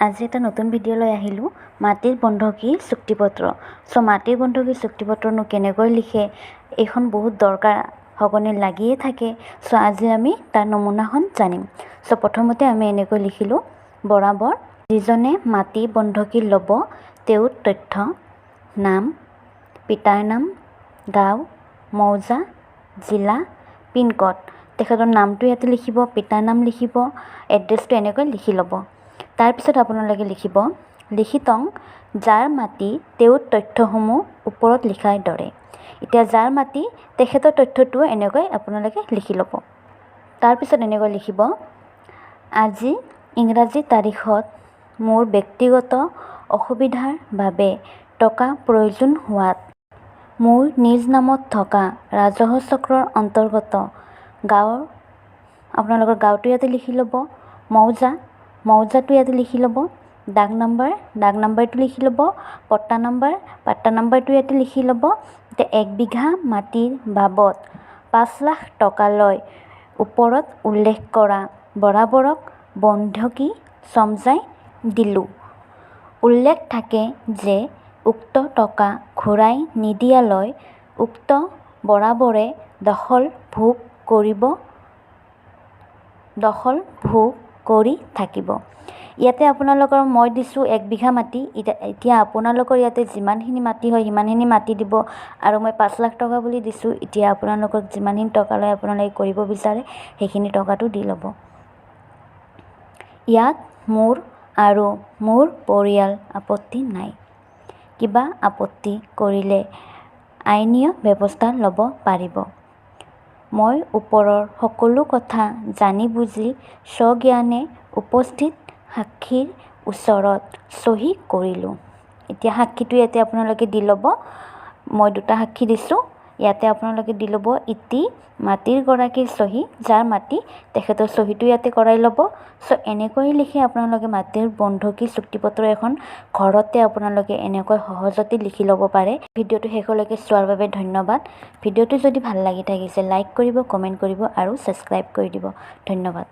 আজি এটা নতুন ভিডিঅ' লৈ আহিলোঁ, মাটিৰ বন্ধকী চুক্তিপত্ৰ। চ' মাটিৰ বন্ধকী চুক্তিপত্ৰনো কেনেকৈ লিখে? এইখন বহুত দৰকাৰ, সঘনে লাগিয়ে থাকে। চ' আজি আমি তাৰ নমুনাখন জানিম। চ' প্ৰথমতে আমি এনেকৈ লিখিলোঁ, বৰাবৰ যিজনে মাটি বন্ধকী ল'ব তেওঁৰ তথ্য, নাম, পিতাৰ নাম, গাঁও, মৌজা, জিলা, পিনক'ড। তেখেতৰ নামটো ইয়াতে লিখিব, পিতাৰ নাম লিখিব, এড্ৰেছটো এনেকৈ লিখি ল'ব। তাৰপিছত আপোনালোকে লিখিব, লিখিতং যাৰ মাটি তেওঁৰ তথ্যসমূহ ওপৰত লিখাৰ দৰে। এতিয়া যাৰ মাটি, তেখেতৰ তথ্যটো এনেকৈ আপোনালোকে লিখি ল'ব। তাৰপিছত এনেকৈ লিখিব, আজি ইংৰাজী তাৰিখত মোৰ ব্যক্তিগত অসুবিধাৰ বাবে টকা প্ৰয়োজন হোৱাত মোৰ নিজ নামত থকা ৰাজহ চক্ৰৰ অন্তৰ্গত গাঁৱৰ, আপোনালোকৰ গাঁৱটো ইয়াতে লিখি ল'ব, মৌজা, মৌজাটো ইয়াতে লিখি ল'ব, ডাক নাম্বাৰ, ডাক নাম্বাৰটো লিখি ল'ব, পট্টা নাম্বাৰ, পাট্টা নাম্বাৰটো ইয়াতে লিখি ল'ব। এতিয়া 1 বিঘা মাটিৰ বাবদ 5 লাখ টকালৈ ওপৰত উল্লেখ কৰা বৰাবৰক বন্ধকী চমজাই দিলোঁ। উল্লেখ থাকে যে উক্ত টকা ঘূৰাই নিদিয়ালৈ উক্ত বৰাবৰে দখল ভোগ কৰি থাকিব। ইয়াতে আপোনালোকৰ মই দিছোঁ 1 বিঘা মাটি। এতিয়া আপোনালোকৰ ইয়াতে যিমানখিনি মাটি হয়, সিমানখিনি মাটি দিব। আৰু মই 5 লাখ টকা বুলি দিছোঁ। এতিয়া আপোনালোকক যিমানখিনি টকা লয়, আপোনালোকে কৰিব বিচাৰে, সেইখিনি টকাটো দি ল'ব। ইয়াত মোৰ আৰু মোৰ পৰিয়াল আপত্তি নাই। কিবা আপত্তি কৰিলে আইনীয় ব্যৱস্থা ল'ব পাৰিব। মই ওপৰৰ সকলো কথা জানি বুজি স্বজ্ঞানে উপস্থিত সাক্ষীৰ ওচৰত চহী কৰিলোঁ। এতিয়া সাক্ষীটো ইয়াতে আপোনালোকে দি ল'ব। মই দুটা সাক্ষী দিছোঁ। ইয়াতে আপোনালোকে দি ল'ব। ইতি মাটিৰ গৰাকীৰ চহী। যাৰ মাটি, তেখেতৰ চহীটো ইয়াতে কৰাই ল'ব। চ' এনেকৈ লিখি আপোনালোকে মাটিৰ বন্ধকী চুক্তিপত্ৰ এখন ঘৰতে আপোনালোকে এনেকৈ সহজতে লিখি ল'ব পাৰে। ভিডিঅ'টো শেষলৈকে চোৱাৰ বাবে ধন্যবাদ। ভিডিঅ'টো যদি ভাল লাগি থাকিছে, লাইক কৰিব, কমেণ্ট কৰিব আৰু ছাবস্ক্ৰাইব কৰি দিব। ধন্যবাদ।